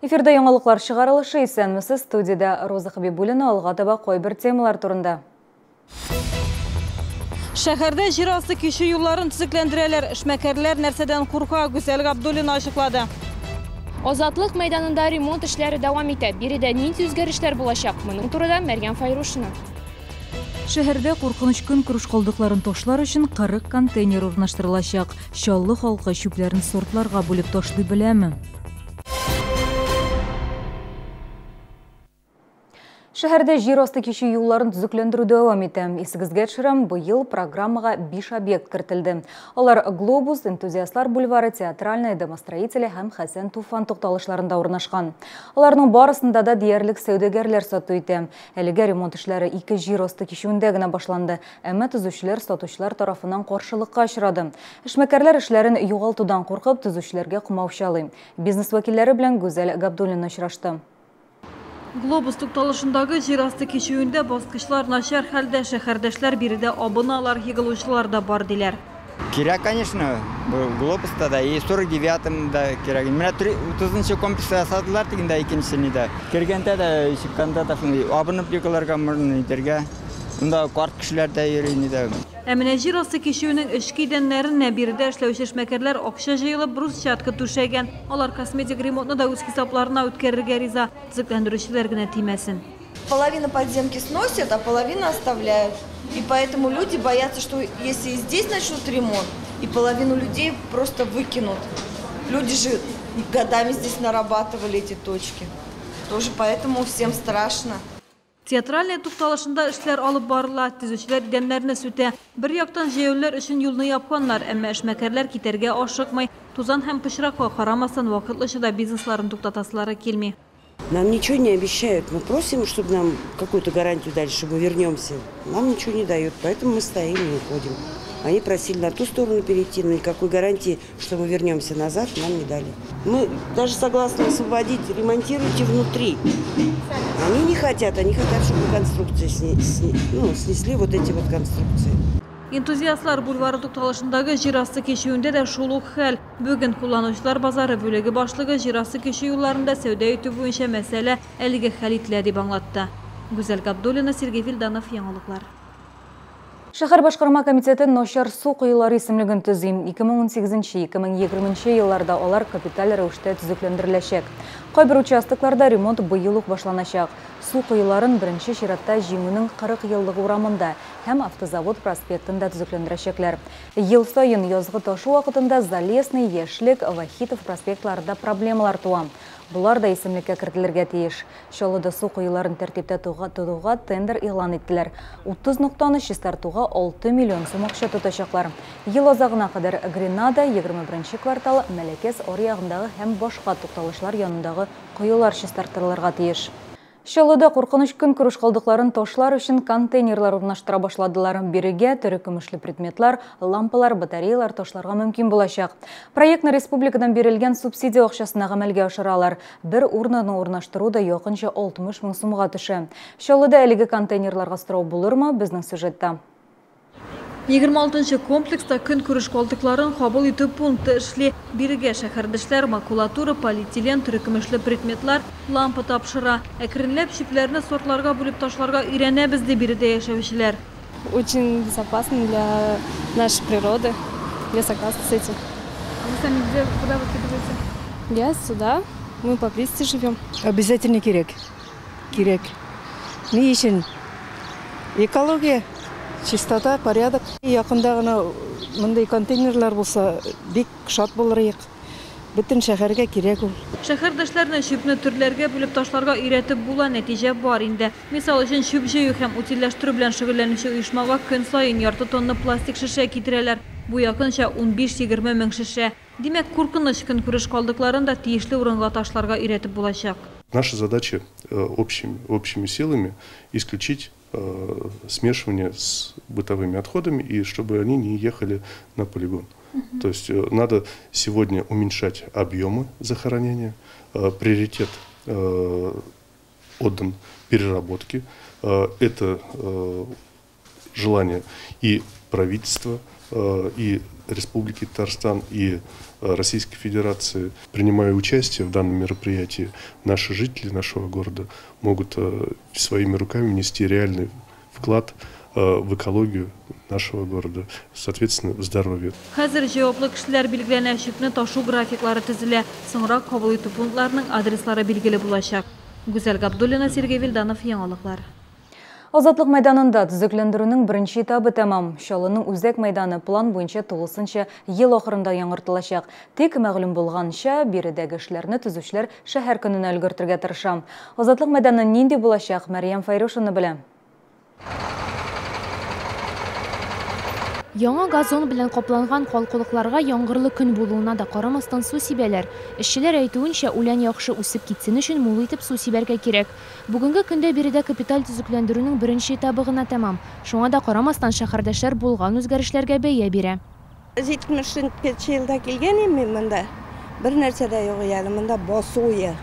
Эфирда яңалыклар чыгарылышы. Исәнмесез, студиядә Роза Хабибуллина. Алга таба кайбер темалар турында. Шәһәрдә җир асты кичү юлларын төзекләндерәләр. Эшмәкәрләр нәрсәдән курка, Гүзәл Габдуллина ачыклады. Азатлык мәйданында ремонт эшләре дәвам итә. Биредә нинди үзгәрешләр булачак? Моның турында Мәрьям Файрушина. Шәһәрдә куркыныч көнкүреш калдыкларын ташлар өчен 40 контейнер урнаштырылачак. Чаллы халкы чүпләрен сортларга бүлеп ташлый беләме? Шәһәрдә җир асты кичү юлларын төзекләндерү дәвам итә. Исегезгә төшерәм, быел программага 5 объект кертелде. Алар Глобус, Энтузиастлар бульвары, Театральная, Домостроители һәм Хәсән Туфан тукталышларында урнашкан. Аларның барысында да диярлек сәүдәгәрләр сату итә. Әлегә ремонт эшләре 2 җир асты кичүендә генә башланды, әмма төзүчеләр сатучылар тарафыннан каршылыкка очрады. Эшмәкәрләр эшләрен югалтудан куркып, төзүчеләргә комаучалый. Бизнес вәкилләре белән Гүзәл Габдуллина очрашты. Глобус тукталышындагы җир асты кичүендә баскычлар начар хәлдә, шәһәрдәшләр биредә абыналар, егылучылар да бар диләр. Кирәк, конечно, Глобуста да и 49-м да кирәк. Менә 30-нчы комплекс ясадылар дигәндә икенчесен дә. Кергәндә дә, чыкканда да шундый абынып егылырга можно итәргә. Монда карт кешеләр дә йөри инде дә. Ә менә җир асты кичүенең эчке идәннәренә биредә эшләүче эшмәкәрләр акча җыелып брусчатка түшәгән. Алар косметик ремонтны да үз хисапларына үткәрергә риза. Төзекләндерүчеләр генә тимәсен. Половину подземки сносят, а половину оставляют. И поэтому люди боятся, что если и здесь начнут ремонт, и половину людей просто выкинут. Люди же годами здесь нарабатывали эти точки. Тоже поэтому всем страшно. Театральная тукталышында эшләр алып барыла, төзүчеләр идәннәрне сүтә. Бер яктан җәяүлеләр өчен юлны япканнар, әмма эшмәкәрләр китәргә ашыкмый. Тузан һәм пычракка карамастан вакытлыча да бизнесларын туктатасылары килми. Нам ничего не обещают. Мы просим, чтобы нам какую-то гарантию дали, что мы вернемся. Нам ничего не дают, поэтому мы стоим и уходим. Они просили на ту сторону перейти, но никакой гарантии, что мы вернемся назад, нам не дали. Мы даже согласны освободить, ремонтируйте внутри. Они не хотят, они хотят, чтобы конструкции снесли вот эти вот конструкции. Энтузиастлар бульвары тукталышындагы җир асты кичүендә дә шул ук хәл. Бүген кулланучылар базары бүлеге башлыгы җир асты кичү юлларында сәүдә итү буенча мәсьәлә әлегә хәл ителә дип аңлатты. Гүзәл Габдуллина, Сергей Вильданов, яңалыклар. Шәһәр башкарма комитеты начар су коелары исемлеген төзи. 2018-2020 елларда алар капиталь рәвештә төзекләндереләчәк. Кайбер участокларда ремонт быел ук башланачак. Су коеларын беренче чиратта Җиңүнең 40 еллыгы урамында һәм Автозавод проспектында төзекләндерәчәкләр. Ел саен язгы ташу вакытында Залесный, Яшьлек, Вахитов проспектларында проблемалар туа. Булар да исемлеккә кертелергә тиеш. Чаллыда су коеларын тәртиптә тотуга тендер игълан иттеләр. 30 ноктаны чистартуга 6 миллион сум акча тотачаклар. Ел азагына кадәр Гренада, 21 квартал, Мәләкәс аръягындагы һәм башка тукталышлар янындагы коелар чистартылырга тиеш. Чаллыда куркыныч көнкүреш калдыкларын ташлар өчен контейнерлар урнаштыра башладылар. Бирегә терекөмешле предметлар, лампалар, батареялар ташларга мөмкин булачак. Проектны республикадан бирелгән субсидия акчасына гамәлгә ашыралар. Бер урнаны урнаштыру да якынча 60 мең сумга төшә. Чаллыда әлеге контейнерларга сорау булырмы? Безнең сюжетта. 26 комплекста көнкүреш калдыкларын кабул итү пункты эшли. Бирегә шәһәрдәшләр макулатура, полиэтилен, терекөмешле предметлар, лампа тапшыра. Әкренләп чүпләрне сортларга бүлеп ташларга өйрәнәбез ди биредә яшәүчеләр. Очень безопасно для нашей природы. Я согласна с этим. А вы сами где, куда выкидываете? Я сюда. Мы поблизости живем. Обязательно кирәк. Кирәк. Ни өчен? Экология. Чистота, порядок. Якында гына мондый контейнерлар булса, бик шат булыр идек. Бөтен шәһәргә кирәк ул. Шәһәрдәшләрне чүпне төрләргә бүлеп ташларга өйрәтеп була, нәтиҗә бар инде. Мисал өчен, чүп җыю һәм утильләштерү белән шөгыльләнүче оешмага көн саен ярты тонна пластик шешә китерәләр. Бу якынча 15-20 мең шешә. Димәк, куркыныч көнкүреш калдыкларын да тиешле урынга ташларга өйрәтеп булачак. Наша задача общими силами исключить смешивание с бытовыми отходами и чтобы они не ехали на полигон. То есть надо сегодня уменьшать объемы захоронения. Приоритет отдан переработке. Это желание и правительства, и Республики Татарстан, и Российской Федерации. Принимая участие в данном мероприятии, наши жители нашего города могут своими руками внести реальный вклад в экологию нашего города, соответственно, в здоровье. Хәзер җаваплы кешеләр билгеләнә, чүпне ташу графиклары төзелә. Соңрак кабул итү пунктларының адреслары билгеле булачак. Гүзәл Габдуллина, Сергей Вильданов, Яңалыклар. Азатлык мәйданында төзекләндерүнең беренче этабы тәмам. Чаллының үзәк мәйданы план буенча тулысынча ел ахырында яңартылачак. Тик мәгълүм булганча, биредәге эшләрне төзүчеләр шәһәр көненә өлгертергә тырыша. Азатлык мәйданы нинди булачак, Мәрьям Файрушина белә. Яңа газон белән капланган калкулыкларга яңгырлы көн булуына да карамастан су сибәләр. Эшчеләр әйтүенчә, үлән яхшы үсеп китсен өчен мул итеп су сибәргә кирәк. Бүгенге көндә биредә капиталь төзекләндерүнең беренче этабы гына тәмам. Шуңа да карамастан шәһәрдәшләр булган үзгәрешләргә бәя бирә. 70 елда килгән идем мин монда. Бер нәрсә дә юк әле, монда басу я.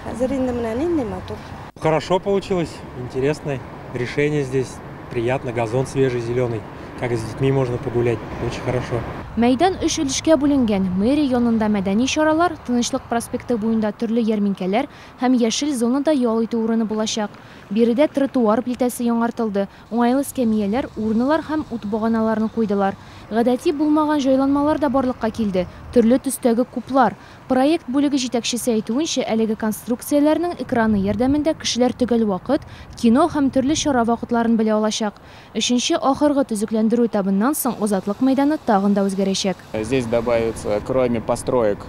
Хәзер инде менә нинди матур. Хорошо получилось, интересное решение здесь. Приятно, газон свежий, зеленый. Как с детьми можно погулять, очень хорошо. Мәйдан өч өлешкә бүленгән. Мэрия янында мәдәни чаралар, Тынычлык проспекты буенда төрле ярминкәләр һәм яшел зонада ял итү урыны булачак. Биредә тротуар плитәсе яңартылды, уңайлы скамьялар, урналар һәм ут баганаларын куйдылар. Гадәти булмаган җайланмалар да барлыкка килде. Төрле төстәге кублар. Проект бүлеге җитәкчесе әйтүенчә, әлеге конструкцияләрнең экраны ярдәмендә кешеләр төгәл вакыт, кино һәм төрле чара вакытларын белә алачак. Өченче ахыргы төзекләндерү этабыннан соң Азатлык мәйданы тагын да үзгәрәчәк. Здесь добавится, кроме построек,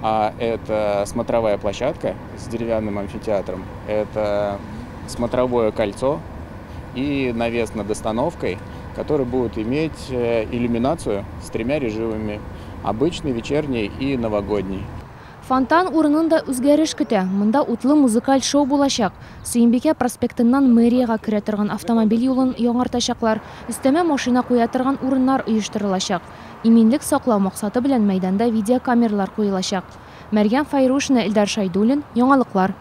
это смотровая площадка с деревянным амфитеатром, это смотровое кольцо и навес над остановкой, который будет иметь иллюминацию с тремя режимами: обычный, вечерний и новогодний. Фонтан урынын да үзгәреш көтә. Монда утлы музыкаль шоу булачак. Сөембикә проспектыннан мэриягә керә торган автомобиль юлын яңартачаклар. Өстәмә машина куя торган урыннар оештырылачак. Иминлек саклау максаты белән мәйданда видеокамералар куелачак. Мәрьям Файрушина, Эльдар Шайдуллин, Яңалыклар.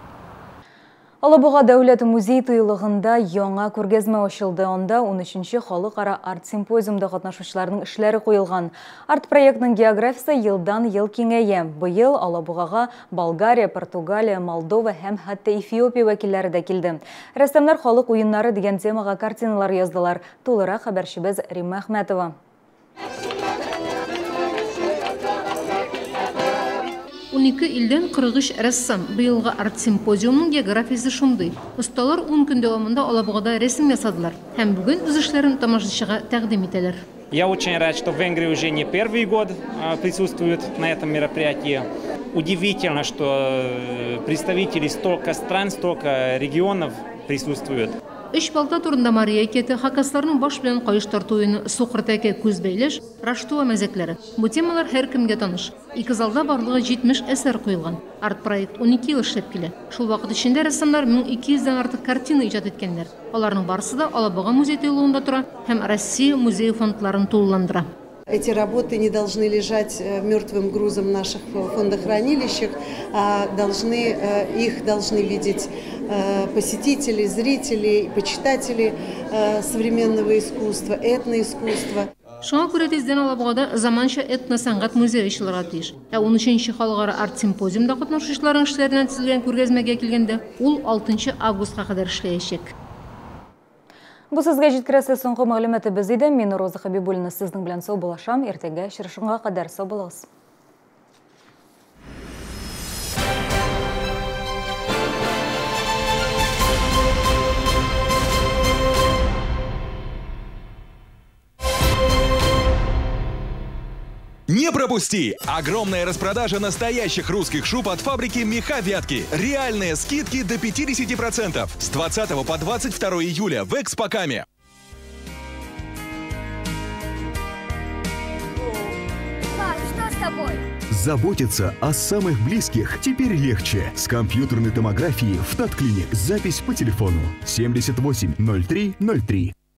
Алабуга дәүләт музей тыюлыгында яңа күргәзмә ачылды. Анда 13-нче халыкара арт-симпозиумда катнашучыларның эшләре куелган. Арт-проектның географиясе елдан-ел киңәя. Быел Алабугага Болгария, Португалия, Молдова һәм хәтта Эфиопия вәкилләре дә килде. Рәссамнар халык уеннары дигән темага картиналар яздылар. Тулырак хәбәрчебез Римма Әхмәтова. 12 илдән 43 рәссам. Быелгы арт-симпозиумның географиясе шундый. Осталар 10 көн дәвамында Алабугада рәсем ясадылар һәм бүген үз эшләрен тамашачыга тәкъдим итәләр. Я очень рад, что в Венгрии уже не первый год присутствуют на этом мероприятии. Удивительно, что представители столько стран, столько регионов присутствуют. Өч балта турында Мария әкияте, хакасларның баш белән каеш тарту уены, сукыр тәкә, күз бәйләш, Раштуа мәзәкләре. Бу темалар һәркемгә таныш. Ике залда барлыгы 70 әсәр куелган. Арт-проект 12 ел эшләп килә. Шул вакыт эчендә рәссамнар 1200дән артык картина иҗат иткәннәр. Аларның барысы да Алабуга музей тыюлыгында тора һәм Россия музее фондларын тулыландыра. Эти работы не должны лежать мертвым грузом в наших фондохранилищах, а их должны видеть посетители, зрители, почитатели современного искусства, этноискусства. Шуңа күрә тиздән Алабугада заманча этно-сәнгать музее ачылырга тиеш. Ә 13-нче халыкара арт-симпозиумда катнашучыларның эшләреннән төзелгән күргәзмәгә килгәндә, ул 6 августка кадәр эшләячәк. Бу сезгә җиткерәсе соңгы мәгълүматыбыз иде. Мин Роза Хабибуллина сезнең белән саубуллашам. Иртәгә очрашуга кадәр сау булыгыз. Не пропусти! Огромная распродажа настоящих русских шуб от фабрики «Меха Вятки». Реальные скидки до 50%. С 20 по 22 июля в Экспокаме. Пап, что с тобой? Заботиться о самых близких теперь легче. С компьютерной томографией в Татклиник. Запись по телефону 78 03 03.